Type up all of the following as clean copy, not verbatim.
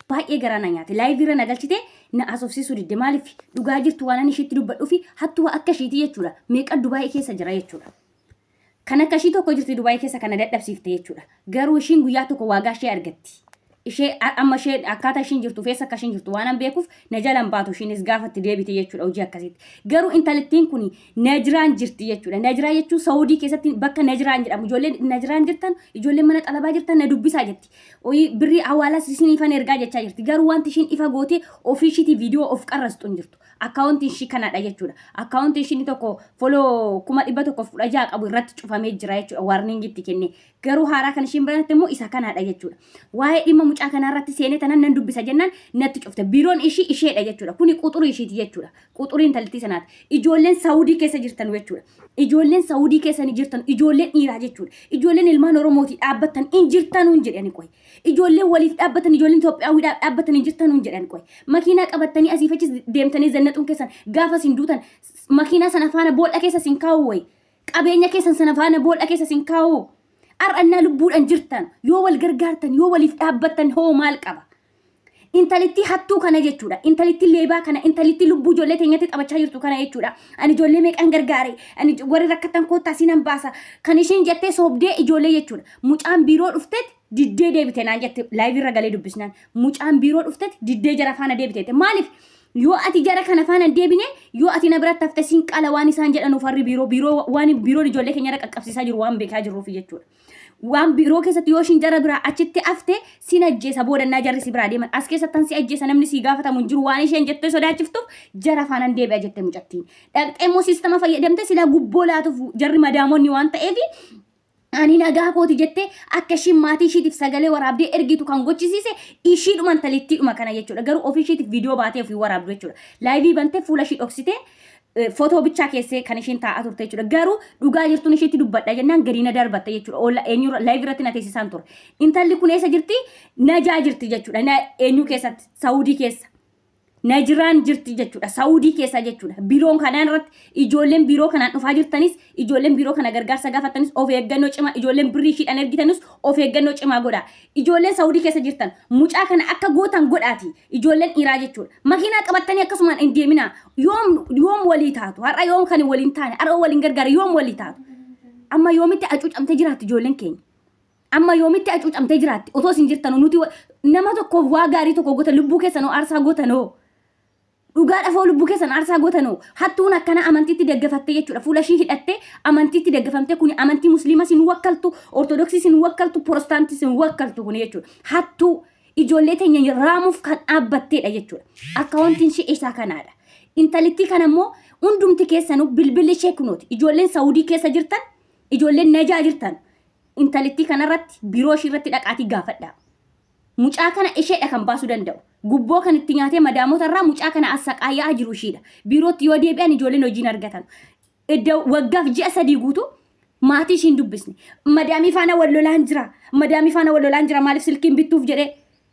Baay'ee garaa na nyaate. Live irra na galchite na haasofsiisuu didde. Maaliif dhugaa jirtu waan ani ishiitti dubbadhuufi hattuu akka ishiiti jechuudha. Meeqa Dubaayii keessa jira jechuudha. Kan akka ishii tokko jirti Dubaayii keessa kana dadhabsiifte jechuudha. Garuu ishiin guyyaa tokko waagaa ishee argatti. Ishee amma ishee akkaataa ishiin jirtu fi eessa akka ishiin jirtu waan an beekuuf na jalan baatu ishiinis gaafa itti deebite jechuudha hojii akkasiitti. Garuu intalittiin kun Najiraan jirti jechuudha. Najiraa jechuun Saawudii keessatti bakka Najiraan jedhamu ijoolleen Najiraan jirtan ijoolleen mana xalabaa jirtan na dubbisaa jetti. Oyii birrii hawaalaas isiniifan ergaa jechaa jirti. Garuu wanti ishiin ifa gootee ofii ishiitii viidiyoo of qarrastu hin jirtu. Akkaawuntiin ishii kanadha jechuudha. Akkaawuntiin ishii inni tokko foloo 116,000 qabu irratti cufamee jira jechuudha. Waarniingii itti kennee. Garuu haaraa kan ishiin banatte immoo isa kanaadha jechuudha. Waa'ee dhimma mucaa kanaa irratti seenee tanan nan dubbisa jennaan natti cufte. Biiroon ishii isheedha jechuudha. Kuni quxurii ishiiti jechuudha. Quxurii intalittii sanaati. Ijoolleen Saawudii keessa jirtan jechuudha. Ijoolleen Saawudii keessa ni jirtan ijoolleen dhiiraa jechuudha. Ijoolleen ilmaan Oromootii dhaabbattan hin jirtanuun jedhani qoy. Ijoolleen waliif dhaabbatan ijoolleen Itoophiyaawwiidhaaf dhaabbattan hin jirtanuun jedhan qoy. Makiinaa qabattanii asiif achis deemtanii zannaxuun keessan gaafa isin duutan makiinaa sana faana bool'a keessa isin kaa'u wayi. Qabeenya keessan sana faana bool'a keessa isin kaa'u. Har'annaa lubbuudhaan jirtan yoo wal gargaartan yoo waliif dhaabbattan hoo maal qaba? Intalittii hattuu kana jechuudha. Intalittii leebaa kana, intalittii lubbuu ijoollee teenyatti taphachaa jirtu kana jechuudha. Ani ijoollee meeqan gargaare? Ani warri rakkatan koottaa sinan baasa. Kan ishiin jettee soobdee ijoollee jechuudha. Mucaan biiroo dhufteet diddee deebite naan jette laayivii irra galee dubbisnaan. Mucaan biiroo dhufteet diddee jara faana deebite. Maaliif? Yoo ati jara kana faana hin deebine, yoo ati na biratti hafte siin qala waan isaan jedhanuuf harri biiroo biiroo waan biiroon ijoollee keenya irra qaqqabsiisaa jiru waan beekaa jirruuf jechuudha. Waan biiroo keessatti yoo ishiin jara biraa achitti hafte sin ajjeesa boodannaa jarri si biraa deeman as keessattan si ajjeesa namni si gaafatamu hin jiru waan isheen jettee sodaachiftuuf jara faanaan deebi'a jette mucattiin. Dhaqxee immoo siistama fayyadamte silaa gubboo laatuuf jarri madaamonni waan ta'eef ani nagaa kooti jettee akka ishiin maatii ishiitiif sagalee waraabdee ergitu kan gochisiise ishiidhuma intalittiidhuma kana jechuudha. Garuu ofii ishiitiif viidiyoo baatee ofii waraabdu jechuudha. Laayivii bantee fuula ishii dhoksitee fotoo bichaa keessee kan ishiin taa'aa turte jechuudha. Garuu dhugaa jirtuun ishiitti dubbadha jennaan gadi na darbatte jechuudha. Oolla eenyurra laayivii irratti na teessisaan ture. Intalli kun eessa jirti? Najaa jirti jechuudha. Eenyu keessatti? Saawudii keessa. Najiraan jirti jechuudha. Saawudii keessa jechuudha. Biiroon kanaan irratti ijoolleen biiroo kanaan dhufaa jirtanis ijoolleen biiroo kana gargaarsa gaafattanis of eeggannoo cimaa ijoolleen birrii ishiidhaan ergitanis of eeggannoo cimaa godhaa. Ijoolleen Saawudii keessa jirtan mucaa kana akka gootan godhaati. Ijoolleen dhiiraa jechuudha. Makiinaa qabattanii akkasumaan hin deeminaa. Yoom yoom walii taatu? Har'a yoom kan waliin taane? Har'a waliin gargaara yoom walii taatu? Amma yoomitti hacuucamtee jiraatti ijoolleen keenya? Amma yoomitti hacuucamtee jiraatti? Otoo isin jirtanuu nuti nama tokkoof waa gaarii tokko gootan lubbuu keessanoo aarsaa gootanoo. Dhugaadhaaf hoo lubbuu keessan aarsaa gootanoo. Hattuun akkana amantiitti deggefattee jechuudha. Fuula ishii hidhattee amantiitti deggefamtee kuni amantii musliima sin wakkaltu, ortodoksii sin wakkaltu, porostaantii sin wakkaltu kuni jechuudha. Hattuu ijoollee teenya raamuuf kan dhaabbatteedha jechuudha. Akkaawuntiin ishee isaa kanaadha. Intalittii kana immoo hundumti keessanuu bilbilli ishee kunooti. Ijoolleen Saawudii keessa jirtan, ijoolleen Najaa jirtan intalittii kanarratti biiroo ishii irratti dhaqaatii gaafadhaa. Mucaa kana isheedha kan baasuu danda'u. Gubboo kan itti nyaatee madaamota irraa mucaa kana assaqaayaa jiru ishiidha. Biirootti yoo deebi'an ijoolleen hojii hin argatan. Edda waggaaf ji'a 3 guutuu maatii ishii hin dubbisne. Madaamii faana wal lolaan jira. Madaamii faana wal lolaan jira maaliif silkiin bittuuf jedhee.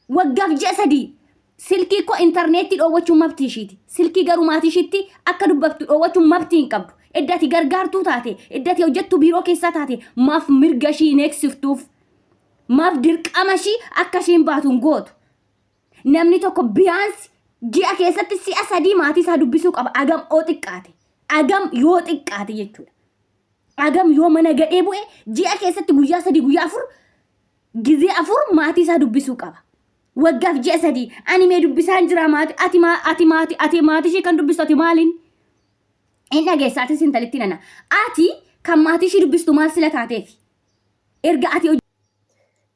Waggaaf ji'a 3 silkii koo intarneetii dhoowwachuun mabtii ishiiti. Silkii garuu maatii ishiitti akka dubbattu dhoowwachuun mabtii hin qabdu. Edda ati gargaartuu taate, edda ati hojjettuu biiroo keessaa taate maaf mirga ishii hin eegsiftuuf? Maaf dirqama ishii akka ishiin baatu hin gootu? Namni tokko biyaansi ji'a keessatti si'a 3 maatii isaa dubbisuu qaba. Agam yoo xiqqaate. Agam yoo xiqqaate jechuudha. Agam yoo mana gadhee bu'e ji'a keessatti guyyaa 3 guyyaa 4 gizee 4 maatii isaa dubbisuu qaba. Waggaaf ji'a 3 ani mee dubbisaan jira maatii ati ati maatii ati maatii ishee kan dubbistu ati maaliin? Hin dhageessa atis intalitti nana. Ati kan maatii ishii dubbistu maal sila taateefi? Erga ati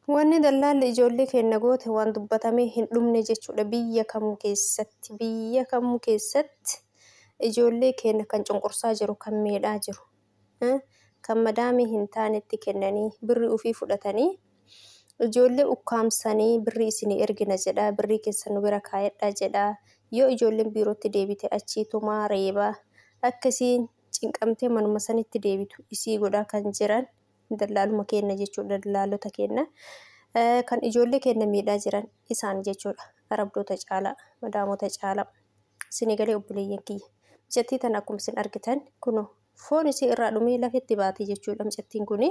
Wanni dallaalli ijoollee keenna goote waan dubbatamee hin dhumne jechuudha biyya kamuu keessatti biyya kamuu keessatti ijoollee keenna kan cunqursaa jiru kan miidhaa jiru kan madaamii hin taanetti kennanii birrii ufii fudhatanii ijoollee ukkaamsanii birrii isinii ergina jedha birrii keessan nu bira kaayadhaa jedha yoo ijoolleen biirootti deebite achii tumaa reebaa akka isiin cinqamtee manuma sanitti deebitu isii godhaa kan jiran dallaaluma keenna jechuudha dallaalota keenna kan ijoollee keenna miidhaa jiran isaan jechuudha arabdoota caalaa madaamota caalaa isinii galee obboleeyyan kiyya mucattii tana akkuma isin argitan kunoo foon isii irraa dhumee lafetti baate jechuudha mucattiin kuni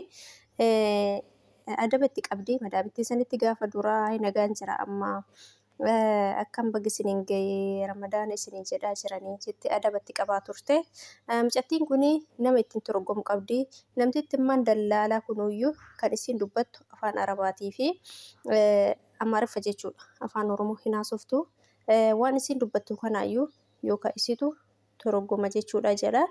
adaba itti qabdi madaamittii sanitti gaafa duraa nagaan jira amma. Akkam baga isiniin ga'e Ramadaana isiniin jedhaa jiranii jettee adabatti qabaa turte. Mucattiin kun nama ittiin torgomu qabdi. Namtittimmaan dallaalaa kunuyyuu kan isiin dubbattu afaan Arabaatii fi Amaariffa jechuudha. Afaan Oromoo hin haasoftu. Waan isiin dubbattu kanaayyuu yookaan isitu toroggoma jechuudha jedha.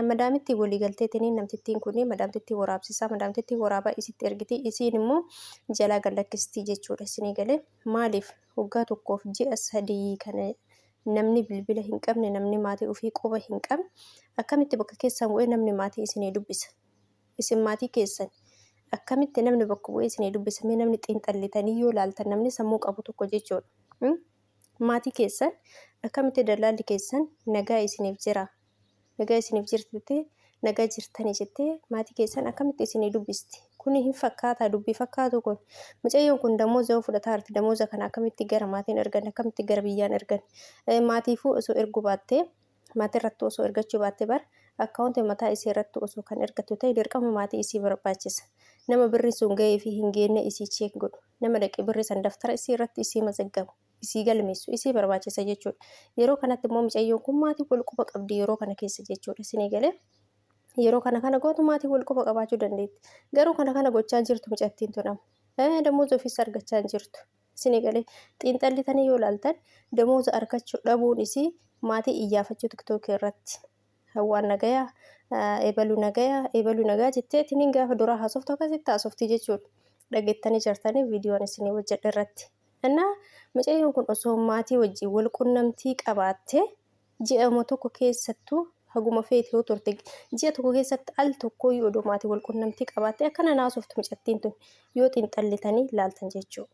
Madaamittiin walii galteetiin namtittiin kun madaamtittii waraabsisaa madaamtittii waraabaa isitti ergiti isiin immoo jalaa gad lakkisti jechuudha isinii galee maaliif waggaa tokkoof ji'a 3 kana namni bilbila hin qabne namni maatii ofii quba hin qabne akkamitti bakka keessan bu'ee namni maatii isinii dubbisa isin maatii keessan akkamitti namni bakka bu'ee isinii dubbisa mee namni xiinxallitanii yoo laaltan namni sammuu qabu tokko jechuudha. Maatii keessan akkamitti dallaalli keessan nagaa isiniif jira nagaa isiniif jirti jettee nagaa jirtani jettee maatii keessan akkamitti isinii dubbisti kuni hin fakkaataa dubbii fakkaatu kun mucayyoon kun damooza yoo fudhataa jirti damooza kana akkamitti gara maatiin ergan akkamitti gara biyyaan ergan maatiifuu osoo erguu baattee maatii irratti osoo ergachuu baatte bar akkaawunti mataa isii irratti osoo kan ergattu ta'e dirqama maatii isii barbaachisa. Nama birri sun ga'ee fi hin geenne isii cheek godhu. Nama dhaqee birri san daftara isii irratti isii mazaggabu, isii galmeessu isii barbaachisa jechuudha. Yeroo kanatti immoo mucayyoon kun maatii wal quba qabdi yeroo kana keessa jechuudha. Isinii galee yeroo kana kana gootu maatii wal quba qabaachuu dandeetti. Garuu kana kana gochaa jirtu mucattiin tun amma. Damooza ofiis argachaa hin jirtu. Isinii galee xiinxallitanii yoo ilaaltan damooza argachuu dhabuun isii maatii iyyaafachuu tiktookii irratti. Hawwaan nagayaa, ebaluu nagayaa, ebaluu nagaa jettee tiniin gaafa duraa haasoftu akkasitti haasofti jechuudha. Dhageettanii jirtanii viidiyoon isinii hojjedhe irratti. Innaa mucayyoon kun osoo maatii wajjin wal qunnamtii qabaattee ji'ama tokko keessattuu haguma feete yoo turte ji'a tokko keessatti al tokkooyyuu odoo maatii wal qunnamtii qabaattee akkana naasoftu mucattiin tun yoo xiinxallitanii laaltan jechuudha.